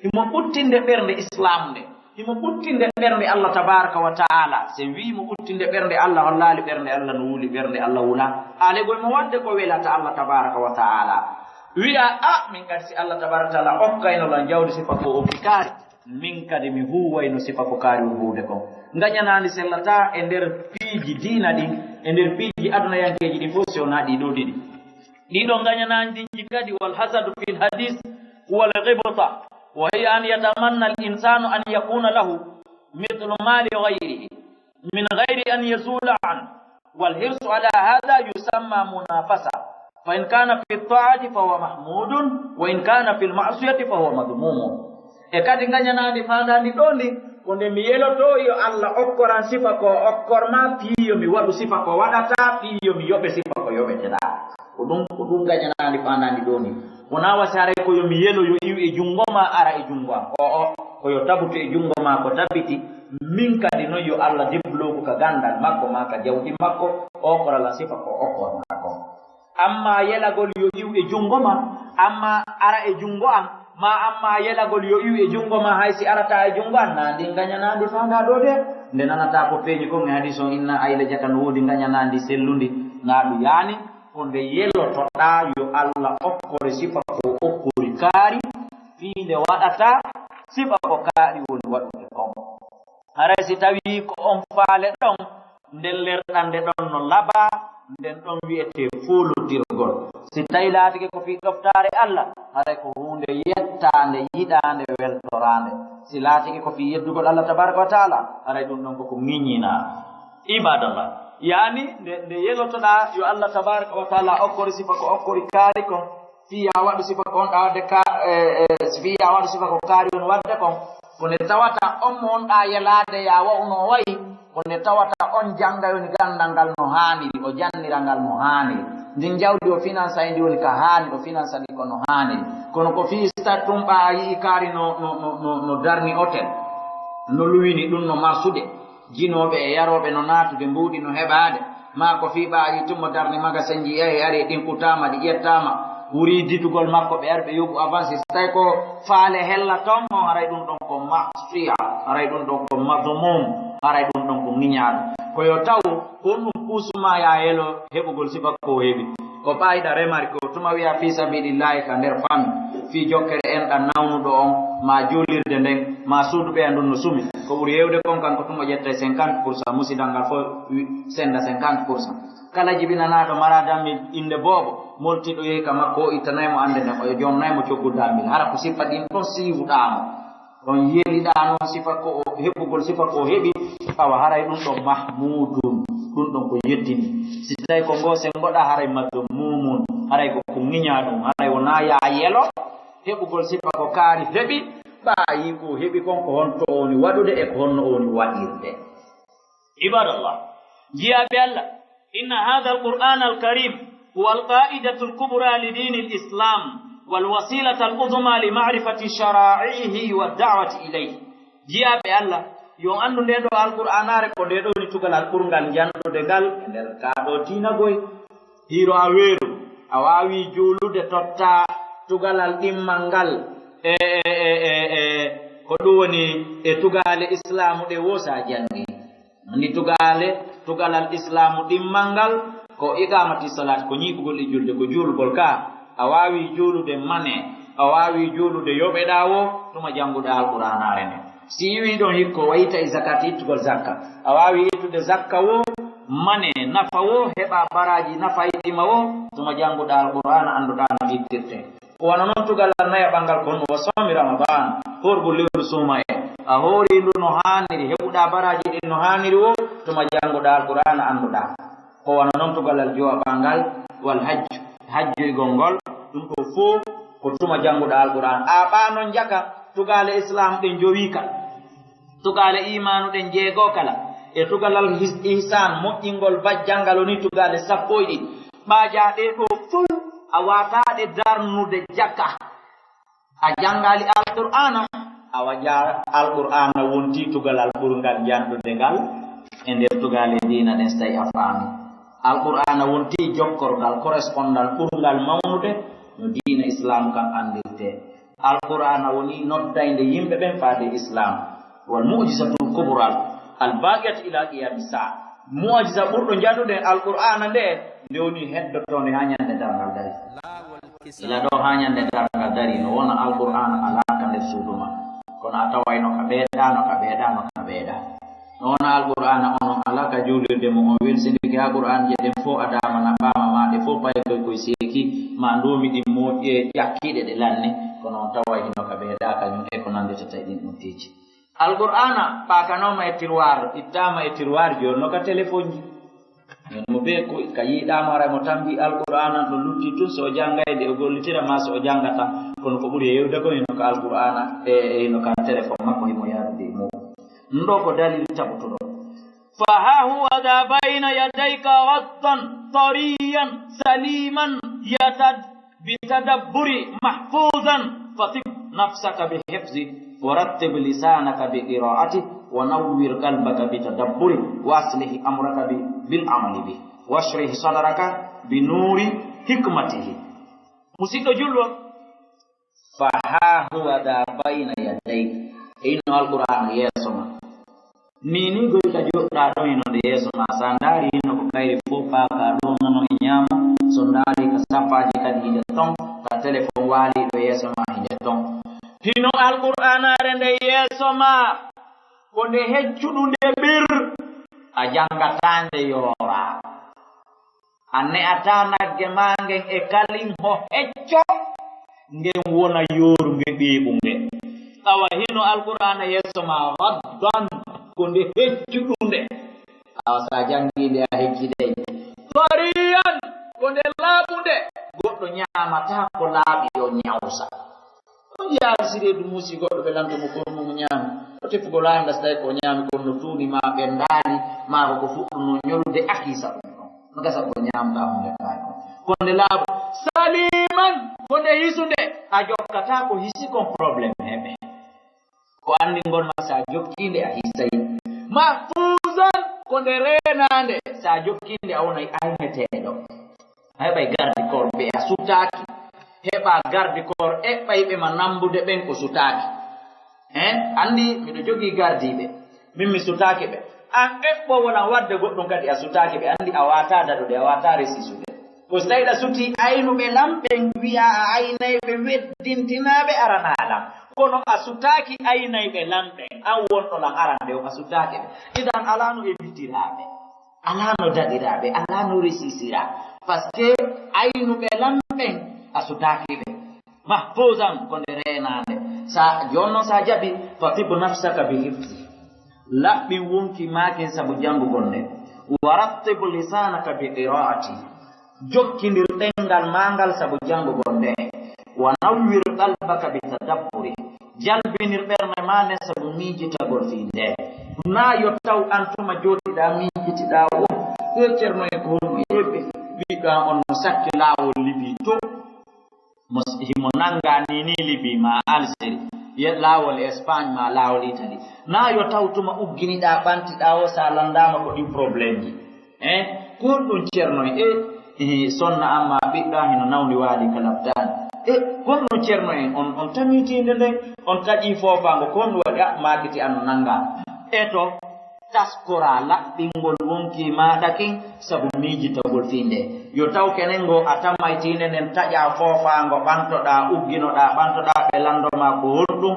himo ɓuttinde ɓernde Islaam nde, himo ɓuttinde ɓernde Allah tabaaraka wa taala. Si en wi'i mo ɓuttinde ɓernde Allah, hollaali ɓernde Allah no wuli, ɓernde Allah wula. Alegol mo waɗde ko welata Allah tabaaraka wa taala. Wi'a, a, min kadi si Allah tabaaraka wa taala okkayno lan jawdi sifa ko okki kaari, min kadi mi huuwayno sifa ko kaari on huuwde kon. Ngañanaandi sellataa e nder piiji diina ɗin, e nder piiji adunayankeeji ɗin fof si wonaa ɗii ɗoo ɗiɗi. Ɗii ɗoo ngañanaandiiji kadi, والحسد في الحديث هو الغبطة، وهي أن يتمنى الإنسان أن يكون له مثل مال غيره من غير أن يزول عنه، والحرص على هذا يسمى منافسة، فإن كان في الطاعة فهو محمود، وإن كان في المعصية فهو مذموم. E kadi ngañanaandi faandaandi ɗoo ndi, ko nde mi yelotoo yo Allah okkoran sifa ko okkor ma, fii yo mi waɗu sifa ko waɗataa, fii yo mi yoɓe sifa ko yoɓeteɗaa. Ko ɗum, ko ɗum ngañanaandi faandaandi ɗoo ndi. Wonaa wasi haray ko yo mi yelo yo iw e junngo ma, ara e junngo am. O'o, ko yo tabutu e junngo ma ko tabiti, min kadi non yo Allah debloku ka ganndal makko maa ka jawdi makko, okora lan sifa ko okor maa ko. Amma yelagol yo iw e junngo ma, amma ara e junngo am, ma amma yelagol yo iw e junngo ma, hay si arataa e junngo am, naa ndi ngañanaandi faandaa ɗoo de. Nde nanataa ko feeñi kon e hadiis on, inna ayla jaka no woodi ngañanaandi sellundi, naa ɗum yaani, ko nde yelotoɗaa yo Allah okkore sifa ko okkori kaari, fii nde waɗataa sifa ko kaari woni waɗude kon. Haray si tawii ko on faale ɗon, nden lerɗannde ɗon no labaa, nden ɗon wi'etee foolondirgol. Si tawii laatike ko fii ɗoftaare Allah, haray ko huunde yettaande, yiɗaande, weltoraande. Si laatike ko fii yeddugol Allah tabaaraka wa taala, haray ɗum ɗon ko ko ŋiññinaa. Ibadallah. Yaani, nde, nde yelotoɗaa yo Allah tabaaraka wa taala okkori sifa ko okkori kaari kon, fii yaa waɗu sifa ko on ɗaa waɗde ka, e, e, si fii yaa waɗu sifa ko kaari on waɗde kon, ko nde tawata on mo on ɗaa yelaade yaa wa'uno o wayi, ko nde tawata on jannga woni ganndal ngal no haaniri, o jannirangal no haaniri. Ndin jawdi o finansa e ndi woni ka haaniri, o finansa ndi ko no haaniri. Kono ko fii stade ɗum ɓaa a yi'i kaari no, no, no, no, no darni hôtel, no luwini ɗum no marsude. Jinooɓe e yarooɓe no naatude, mbuuɗi no heɓaade. Maa ko fii ɓaa a yi'i tun mo darni magasin ji, yahi ari e ɗin kutaama, ɗi ƴettaama, wurii ditugol makko, ɓe ari ɓe yoɓu avance. Si tawi ko faale hella ton mo, haray ɗum ɗon ko ma'siya, haray ɗum ɗon ko madhmum, haray ɗum ɗon ko ŋiñaaɗo. Ko yo taw honɗum puusumaa yaa yelo heɓugol sifa ko o heɓi. Ko ɓaayɗa remarque o tuma wi'a fii sabiilillaahi ka nder famille, fii jokkere enɗan nawnuɗo on, maa juulirde nden, maa suudu ɓeya ndun no sumi. Ko ɓuri heewde kon kan ko tuma ƴetta e cinquante pour cent, musidal ngal fof wi-, senda cinquante pour cent. Kala jibinanaaɗo maraa dammil innde boobo, moltiiɗo yehi ka makko o ittanay mo annde nden, o jonnay mo coggu dammil. Hara ko sippa ɗin ɗon siiwuɗaa mo. Ɗon yeliɗaa noon sifa ko o, heɓugol sifa ko o heɓi, tawa haray ɗum ɗon mahmuudun, ɗum ɗon ko yettini. Si tawi ko ngo sen ngoɗa haray maddo muumun, haray ko ko ŋiñaa ɗum, haray wonaa yaa yelo, heɓugol sifa ko kaari heɓi, ɓaa yii ko heɓi kon ko honto o woni waɗude e ko honno o woni waɗirde. عباد الله، jiyaaɓe Allah, إن هذا القرآن الكريم هو القاعدة الكبرى لدين الإسلام والوسيلة العظمى لمعرفة شرائعه والدعوة إليه. Jiyaaɓe Allah, yo on anndu ndee ɗoo Alqur'aanaare ko ndee ɗoo woni tugalal ɓurngal janndude ngal e nder kaa ɗoo diina goy. Hiiro a weeru, a waawii juulude tottaa tugalal ɗimmal ngal e, e, e, e, e, ko ɗum woni e tugaale Islaamu ɗe woo so a janngii. Ni tugaale, tugalal Islaamu ɗimmal ngal ko iqaamati salaat, ko ñiiɓugol e julde, ko juulugol ka. A waawii juulude mane, a waawii juulude yoɓeɗaa woo, tuma jannguɗaa Alqur'aanaare nden. Si iwii ɗon hikko, wayta e zakat, ittugol zakka. A waawii ittude zakka woo, mane, nafa woo, heɓaa baraaji nafa e ɗima woo, tuma jannguɗaa Alqur'aana, annduɗaa no ittirtee. Ko wano non tugalal nayaɓal ngal ko honno? Wa sawmi Ramadan, hoorgol lewru suumayee. A hoorii ndu no haaniri, heɓuɗaa baraaji ɗin no haaniri woo, tuma jannguɗaa Alqur'aana annduɗaa. Ko wano non tugalal jowaɓal ngal, wal hajju, hajjoygol ngol, ɗum ɗoo fow ko tuma jannguɗaa Alqur'aana. A ɓaa non jaka, tugaale Islaam ɗen jowi ka. Tugaale iimaanu ɗen jeego kala, e tugalal his-, ihsaan, moƴƴingol bajjal ngal woni tugaale sappo e ɗiɗi. Ɓaa jaa ɗee ɗoo fow, a waataa ɗe darnude jaka. A janngaali Alqur'aana, a wajaa Alqur'aana wontii tugalal ɓurngal janndude ngal e nder tugaale diina ɗen, so tawi a faami. Alqur'aana wontii jokkorgal, correspondal ɓurngal mawnude no diina Islaam kan anndirtee. Alqur'aana woni noddaynde yimɓe ɓen faade Islaam. Wal mu'jizatul kubra, al baqiyatu ila qiyami saa. Mu'jiza ɓurɗo janndude Alqur'aana nde, nde woni heddotoonde haa ñande darngal dari. Ila ɗoo haa ñande darngal dari, no wona Alqur'aana alaa ka nder suudu ma. Kono a tawayno ka ɓeeɗaa, no ka ɓeeɗaa, no ka ɓeeɗaa. No wona Alqur'aana on, on alaa ka juulirde mo, on welsindike haa Qur'aanije ɗen fow adaama, naɓaama, maa ɗe fow payi koy koy seeki, maa nduumi ɗin mooƴƴi e ƴakkiiɗe ɗe lanni, kono on taway hino ka ɓeeɗaa kañum e ko nannditata e ɗin ɗon piiji. Alqur'aana paakanooma e tiroir, ittaama e tiroir, jooni no ka telefonji. Min mo bee ko ka yiiɗaama, haray mo tambi Alqur'aana ɗo lutti tun, so o janngay nde o gollitira, maa so o janngata. Kono ko ɓuri heewde ko hino ka Alqur'aana e, e hino ka telefon makko, himo yaarude e muuɗum. Ɗum ɗoo ko dalil taɓutuɗo. فها هو ذا بين يديك ردا طريا سليما يتد-، بتدبر محفوظا، فطب نفسك بحفظه، ورتب لسانك بقراءته، ونور قلبك بتدبره، وأصلح أمرك ب-، بالعمل به، واشرح صدرك بنور حكمته. Musidɗo julɗo, فها هو ذا بين يديك. Hino Alqur'aana yeeso ma. Nii nii goy ka joɗɗaa ɗon hino nde yeeso ma. So a ndaari hino ko kayri fow paakaa ɗon nono e ñaamo. So ndaari ka saffaaji kadi hinde ton. Ka telefon waali ɗo yeeso ma hinde ton. Hino Alqur'aanaare nde yeeso ma. Ko nde heccuɗunde bir. A janngataa nde yooraa. A ne'ataa nagge maa ngen e kalin ho hecco, ngen wona yoorunge ɓeeɓunge. Awa hino Alqur'aana yeeso ma raddan, ko nde heccuɗunde. Awa so a janngii nde a hecciday. Tariyan, ko nde laaɓunde, goɗɗo ñaamataa ko laaɓi o ñawsa. On yaari si reedu muusi goɗɗo ɓe lanto mo ko honno mo ñaami. O tefugol annda so tawi ko o ñaami kon no tuuni maa ɓenndaali, maa ko ko fuɗɗuno ñolude akiisa ɗum ɗon. No gasa ko ñaamɗaa huunde kaari kon. Ko nde laaɓo. Saliman, ko nde hisunde. A jokkataa ko hisi kon problème heɓe. Ko anndingol ma so a jokkii nde a hisay. Mahfuuzan, ko nde reenaande. So a jokkii nde a wonay ayneteeɗo. A heɓay garde corps ɓe a sutaaki. Heɓa garde corps eɓɓayɓe ma nambude ɓen ko sutaaki. Hein? Anndi miɗo jogii gardiiɓe. Min mi sutaaki ɓe. An eɓɓo wolan wadde goɗɗum kadi a sutaaki ɓe. Anndi a waataa daɗude, a waataa resisude. Ko so tawi ɗa sutii aynuɓe lan ɓen wi'a a aynayɓe weddintinaaɓe aranaa lan. Kono a sutaaki aynayɓe lan ɓen. An wonɗo lan arande on a sutaaki ɓe. Idan alaa no ebitiraaɓe. Alaa no daɗiraa ɓe, alaa no resisiraa. Parce que aynuɓe lan ɓen a sutaaki ɓe. Mahfuzan, ko nde reenaande. Sa, jooni noon sa jaɓi, fatib nafsaka bi hifzi. Laɓɓin wonki maakin sabu janngugol nde. Wa rattib lisanaka bi qiraati. Jokkindir ɗemngal maa ngal sabu janngugol nde. Wa nawwir qalbaka bi tadabburi. Jalbinir ɓernde maa nden sabu miijitagol fii nde. Naa yo taw aan tuma jooɗiɗaa miijitiɗaa o, e Ceerno en ko honno yeɓe? Ɓiɗɗo an on no sakki laawol Libi to. Mo s-, himo nanngaa nii nii Libi maa Algérie, ye laawol Espagne maa laawol Italie. Naa yo taw tuma ugginiɗaa, ɓantiɗaa o, sa lanndaama ko ɗin problème ji. Eh, ko honɗun Ceerno en? Eh, eh, sonna amma ɓiɗɗo an hino nawni waali ka labtaani. Eh, ko honɗun Ceerno en? On, on tamitiinde nden, on taƴii foofaango, ko honɗun waɗi? Ah, maakiti an no nanngaa. E to, taskoraa laɓɓingol wonkii maaɗa kin sabu miijitagol fii nde. Yo taw kenen ngo a tamaytiinde nden taƴaa foofaango, ɓantoɗaa, ugginoɗaa, ɓantoɗaa, ɓe lanndo maa ko honɗun?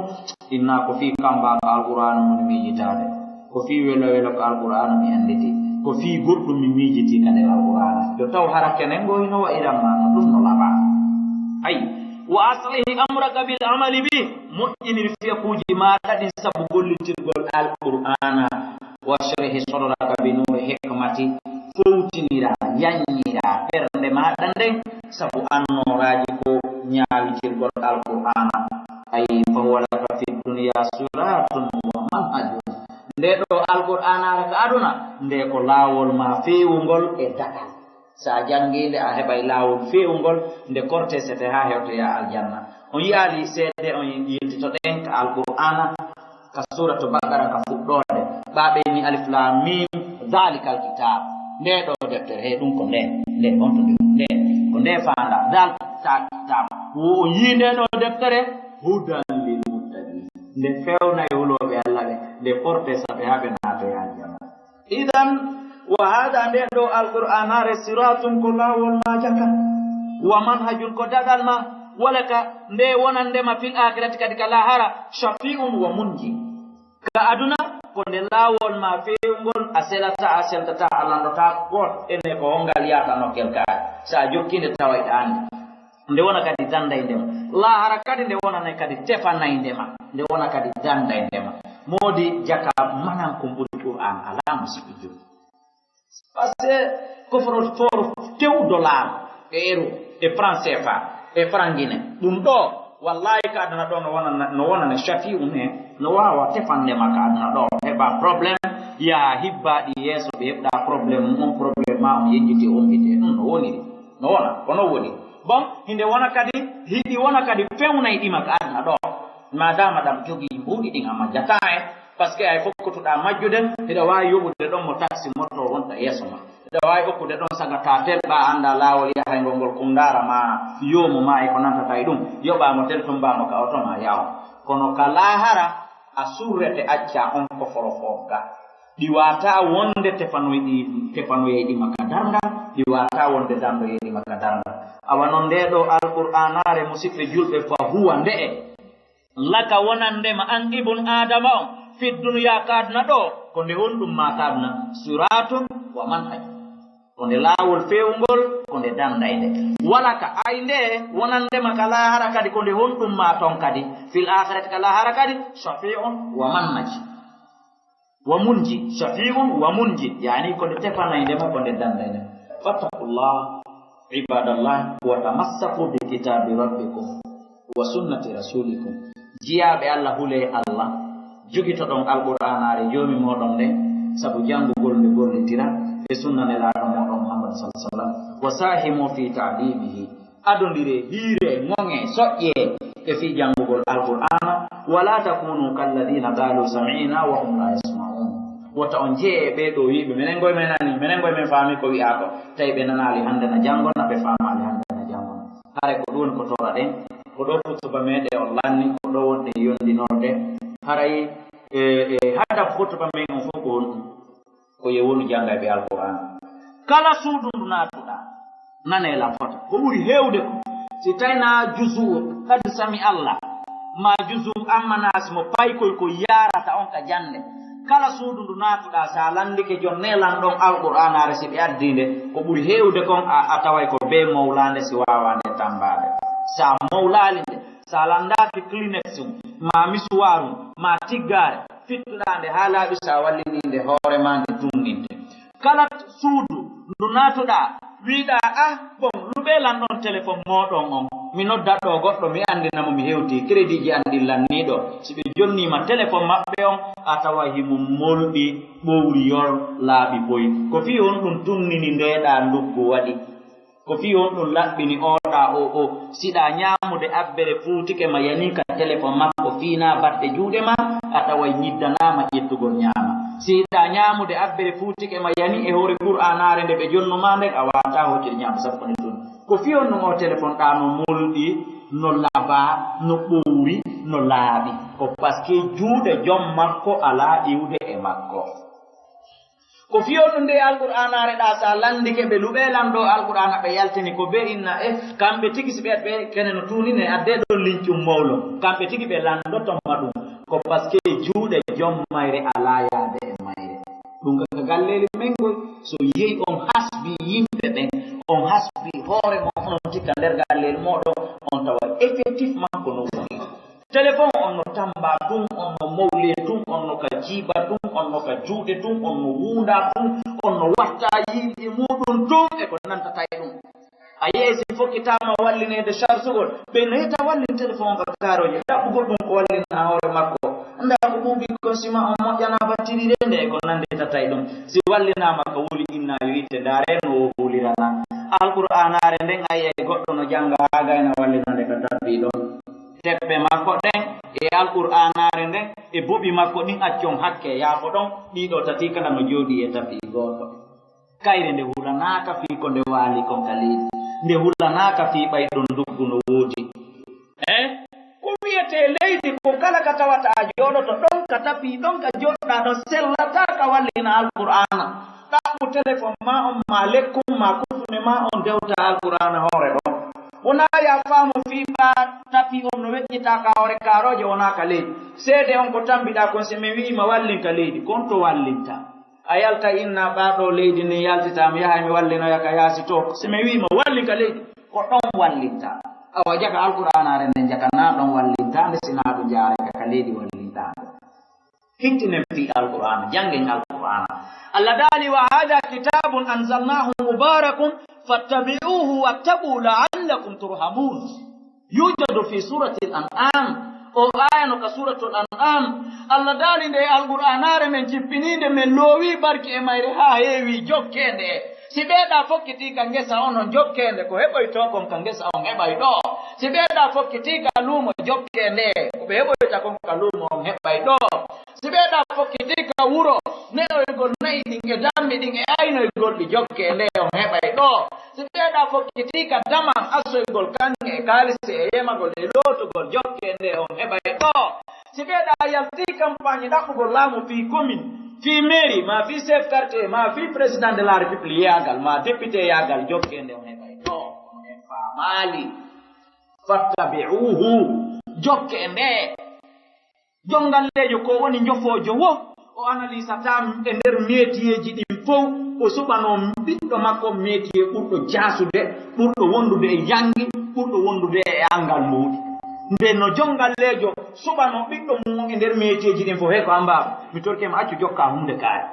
Inna ko fii kamba ka Alqur'aana mun miijitaade. Ko fii welo welo ka Alqur'aana mi annditi. Ko fii goɗɗum mi miijiti ka nder Alqur'aana. Yo taw hara kenen ngo hino wa'iran maa no ɗum no laɓaa. Ay, wa aslihi amraka bil amali bih. Moƴƴinir fiyakuuji maaɗa ɗin sabu gollitirgol Alqur'aana. Wa shrih sadraka bi nuuri hikmati. Fowtiniraa, yaññiraa ɓernde maaɗa nden sabu annooraaji ko ñaawitirgol Alqur'aana. Ay, fa huwa laka fi dunya siratun wa manhajun. Nde ɗoo Alqur'aanaare ka aduna, nde ko laawol maa feewungol e daɗal. Sa janngii nde, a heɓay laawol feewungol nde kortesete haa hewtoyaa aljanna. On yi'aali seede, on yiltitoɗen ka Alqur'aana, ka Suuratu Baqara, ka fuɗɗoode. Ɓaa ɓe ni alif laam miim, daalikal kitaab. Nde ɗoo deftere, he ɗum ko nde, nde on to ɗum, nde, ko nde faanda, daalika kitaab. Wo on yii nde ɗoo deftere, hudan lil muttaqiin. Nde fewnay hulooɓe Alla ɓe, nde kortesa ɓe haa ɓe naatoya aljanna. Idan, wa hada, nde ɗoo Alqur'aanaare, siratun, ko laawol maa jaka, wa manhajun, ko daɗal maa, wala ka nde wonande ma fil akhirati, kadi ka laahara, shafi'un wa munji. Ka aduna, ko nde laawol maa feewngol, a selataa, a seltataa, a lanndotaa ko ene ko hongal yaata nokkel kaari. Sa jokkii nde taway ɗa anndi. Nde wona kadi danndayde ma. Laahara kadi nde wonanay kadi tefanayde ma. Nde wona kadi danndayde ma. Moodi jaka manan ko ɓuri Qur'aan alaa musiɗɗo jom. Parce que ko foro foro tew dollar e euro e franc C F A e franc Guinée. Ɗum ɗoo, wallahi ka aduna ɗoo no wonana, no wonana Shafi'u ne, no waawa tefande ma ka aduna ɗoo. Heɓa problème, yaha hibbaaɗi yeeso ɓe heɓɗa problème, on problème ma on yejjiti on mbite. Ɗum no woniri. No wona, ko non woni. Bon, hinde wona kadi, hiɗi wona kadi fewnay ɗima ka aduna ɗoo. Madama ɗam jogii mbuuɗi ɗin a majjataa en, parce que ay fokkotuɗaa majjude, hiɗa waawi yoɓude ɗon mo taxi moto wonta yeeso ma. Hiɗa waawi okkude ɗon sagata tel ɓa annda laawol yahayngol ngol kundaara ma, yoomo ma e ko nantata e ɗum. Yoɓaa mo tel, tummbaa mo ka oto ma yaw. Kono ka laahara, a surrete acca on ko foro fogga. Ɗi waataa wonde tefanoyɗi, tefanoyeyɗi ma ka darngal, ɗi waataa wonde dandoyeyɗi ma ka darngal. Awa non ndee ɗoo Alqur'aanaare, musiɓɓe julɓe, fa huwa nde'e. Laka wonande ma an ibn Aadama on, fi dunya ka aduna ɗoo, ko nde honɗum ma ka aduna, siratun wa manhaj. Ko nde laawol feewngol, ko nde dandayde. Wala ka ay nde wonande ma ka laahara kadi, ko nde honɗum ma ton kadi, fil aakhirati ka laahara kadi, shafi'un wa manhaj. Wa munji, shafi'un wa munji, yani ko nde tefanayde ma, ko nde dandayde ma. Fattaqullah, ibadallah, wa tamassaku bi kitabi rabbikum wa sunnati rasulikum. Jiyaaɓe Allah, hulee Allah, jogitoɗon Alqur'aanaare Joomi mooɗon nden, sabu janngugol nde, gollitira e sunna Nelaaɗo mooɗon Muhammad sallallahu alaihi wasallam. Wa sahimu fi ta'limihi. Adondiree, hiiree, ŋoŋee, soƴƴee e fii janngugol Alqur'aana. Wala takunu kalladina qalu sami'na wa hum la yasma'un. Wota on jeye e ɓee ɗoo wi'ɓe, menen goy men nani, menen goy men faami ko wi'aa ko. Tawi ɓe nanaali hannde na janngona, ɓe faamaali hannde na janngona. Haray ko ɗum woni ko toroɗen. Ko ɗoo hutuba meɗen on lanni, ko ɗoo wonɗen yondinorde. Haray, e, e, hadaf hutuba men on fof ko honɗum? Ko yo wonu janngayɓe Alqur'aana. Kala suudu ndu naatuɗaa, nanee la fota. Ko ɓuri heewde ko, si tawi na juzu qad sami Allah, ma juzu amma naas mo paykoy ko yaarata on ka jannde. Kala suudu ndu naatuɗaa, sa lanndike jon ne lan ɗon Alqur'aanaare, si ɓe addii nde, ko ɓuri heewde kon a, a taway ko bee mawlaande si waawaa nde tammbaade. Sa mawlaali nde, So a lanndaaki Kleenex um, maa misuwaaru, maa tiggaare, fittuɗaa nde haa laaɓi, so a wallinii nde, hoore maa nde tunninte. Kala suudu ndu naatuɗaa, wiiɗaa, "Ah, bon, luɓee lan ɗon telefon mooɗon on. Mi noddat ɗoo goɗɗo, mi anndina mo mi hewtii, crédit ji an ɗin lannii ɗoo." Si ɓe jonnii ma telefon maɓɓe on, a tawa himo molɗi, ɓowri yor, laaɓi boy. Ko fii honɗun tunnini ndeeɗaa nduggu waɗi? Ko fii honɗun laɓɓini ooɗaa o o? Siɗaa ñaamude abbere fuutike ma yanii ka telefon makko, fiinaa batte juuɗe maa, a taway ñiddanaama ƴettugol ñaama. Siɗaa ñaamude abbere fuutike ma yanii e hoore Qur'aanaare nde ɓe jonnu maa nden, a waawataa hooccude ñaama sappo ne tun. Ko fii honɗun o telefon ɗaa no molɗi, no labaa, no ɓowri, no laaɓi? Ko parce que juuɗe jom makko alaa iwde e makko. Ko fii honɗun nde Alqur'aanaare ɗaa, so a lanndike ɓe, luɓee lan ɗoo Alqur'aana, ɓe yaltini ko bee inna e kamɓe tigi, si ɓe, ɓe kene no tuunine, addee ɗon lincum mawlo, kamɓe tigi ɓe lanndoto ma ɗum. Ko parce que juuɗe jom mayre alaa yaade e mayre. Ɗum ka, ka galleeli men ngoy, so yehi on hasbi yimɓe ɓen, on hasbi hoore mon, onon tikka nder galleeli mooɗon, on tawa effectivement ko no woni. Telefon on no tamba tun, on no mawle tun, on no ka jiiba tun, on no ka juuɗe tun, on no wuunda tun, on no watta yiiɗi muuɗum tun, e ko nantata e ɗum. A yehi si fokkitaama wallineede sarsugol, ɓe no heta wallin telefon on ka kaarooje, ɗaɓɓugol ɗum ko wallina hoore makko. Anndaa ko ɓuuɓi kon sima on moƴƴanaa battirire nde, e ko nanditata e ɗum. Si wallinaama ka wuli inna yo itte, ndaaree no o wulirana. Alqur'aanaare nden a yi'ay goɗɗo no jannga haa gayna wallinande ka tabbi ɗon. Teppe makko ɗen e Alqur'aanaare nden e boɓi makko ɗin accon hakke, yaafo ɗon, ɗiɗo tati kala no jooɗii e tapi gooto. Kayre nde hulanaaka fii ko nde waali kon ka leydi. Nde hulanaaka fii ɓay ɗon nduggu no woodi. Eh? Ko wi'etee leydi ko kala ka tawata a jooɗoto ɗon ka tapi ɗon ka jooɗɗaa ɗon sellataa ka wallina Alqur'aana. Ɗaɓɓu telefon maa on, maa lekkun, maa kufune maa on, dewta Alqur'aana hoore ɗon. Wonaa ya faamu fii ɓaa tapi on no weƴƴitaa ka hoore kaarooje, wonaa ka leydi. Seede on ko tambiɗaa kon, si mi wi'i ma wallin ka leydi, kon to wallinta. A yalta inna ɓaa ɗoo leydi ndin yaltitaa, mi yahay mi wallinoya ka yaasi to. Si mi wi'i ma wallin ka leydi, ko ɗon wallinta. Awa jaka Alqur'aanaare nden jaka naa ɗon wallintaa nde, si naa ɗum jaaraka ka leydi wallintaa nde. Hittinen fii Alqur'aana, janngen Alqur'aana. Allah daali, "Wa haadha kitaabun anzalnaahu mubaarakun fattabi'uuhu wattaquu la'allakum turhamuun." Yuujadu fii suuratil An'aam. O aaya no ka Suuratul An'aam. Allah daali nde Alqur'aanaare men jippiniinde, men loowii barki e mayre haa heewi, jokkee nde. Si ɓeeɗaa fokkitii ka ngesa onon, jokkee nde, ko heɓoytoo kon ka ngesa on heɓay ɗoo. Si ɓeeɗaa fokkitii ka luumo, jokkee nde, ko ɓe heɓoyta kon ka luumo on heɓay ɗoo. Si ɓeeɗaa fokkitii ka wuro, ne'oygol na'i ɗin e dammi ɗin e aynoygol ɗi, jokkee nde, on heɓay ɗoo. Si ɓeeɗaa fokkitii ka damal asoygol kaŋŋe e kaalisi e yemagol e lootugol, jokkee nde, on heɓay ɗoo. Si ɓeeɗaa yaltii kampaañi ɗaɓɓugol laamu fii komin, fii mairie, maa fii chef quartier, maa fii président de la république yaagal, maa député yaagal, jokkee nde, on heɓay ɗoo. On en faamaali. Fattabi'uuhu, jokkee nde. Jonngalleejo ko woni njofoojo wo, o analysataa e nder métierji ɗin fow, o suɓanoo ɓiɗɗo makko métier ɓurɗo jaasude, ɓurɗo wondude e janngi, ɓurɗo wondude e anngal mbuuɗi. Nde no jonngalleejo suɓanoo ɓiɗɗo mum e nder métierji ɗin fow, "Hey, ko an baaba, mi torike ma, accu jokkaa huunde kaari."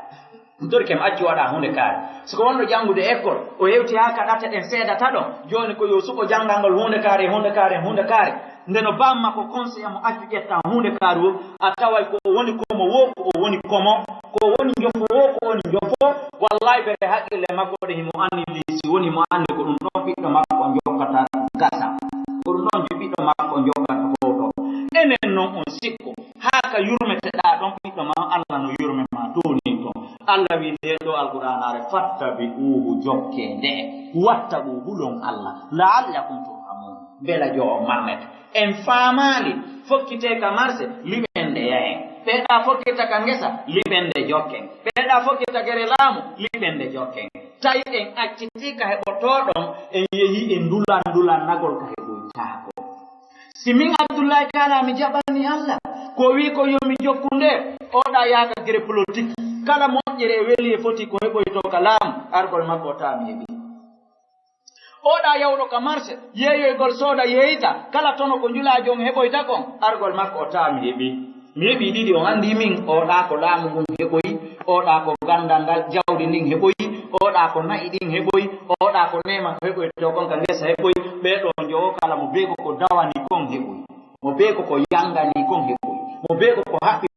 Mi torike ma, accu waɗaa huunde kaari. Si ko wonɗo janngude école, o hewti haa ka ɗate ɗen seedata ɗon. Jooni ko yo suɓo janngal ngol huunde kaari, huunde kaari, huunde kaari. Nde no bamma ko conseil mo accu ƴetta huunde kaari wo, a taway ko o woni ko mo wo, ko o woni ko mo, ko o woni njofo wo, ko o woni njofo. Wallahi bere haqqille makko ɗe himo anndi si woni mo anndi ko ɗum ɗon ɓiɗɗo makko on jokkata gasa. Ko ɗum ɗon ɓiɗɗo makko on jokkata fowto. Enen non on sikko. Haa ka yurmeteɗaa ɗon ɓiɗɗo ma, Allah no yurme ma toonin ton. Allah wi nde ɗo Alqur'aanaare, "Fattabi'uuhu, jokkee nde, wattaquu, hulon Allah, la'allakum turhamuun, mbela jo on marnete." En faamaali, fokkitee ka marse, liɓen nde yahen. Ɓeeɗaa fokkita ka ngesa, liɓen nde jokken. Ɓeeɗaa fokkita gere laamu, liɓen nde jokken. Tawi en accitii ka heɓotooɗon, en yehii e ndulan ndulannagol ka heɓoytaako. Si min Abdullahi Kala mi jaɓani Allah, ko o wi'i ko yo mi jokku nde, oɗa yaaka gere politique. Kala moƴƴere e weli e foti ko heɓoytoo ka laamu, argol makko o tawa mi heɓi. Oɗa yawɗo ka marse, yeeyoygol sooda yeeyta, kala tono ko njulaajo on heɓoyta kon, argol makko o tawa mi heɓi. Mi heɓi ɗiɗi, on anndi min, oɗa ko laamu ngun heɓoyi, oɗa ko ganndal ngal, jawdi ndin heɓoyi, oɗa ko na'i ɗin heɓoyi, oɗa ko neema ko heɓoyto kon ka ngesa heɓoyi, ɓee ɗoo njowo kala mo bee ko ko dawani kon heɓoyi. Mo bee ko ko yangani kon heɓoyi. Mo bee ko ko haɓɓi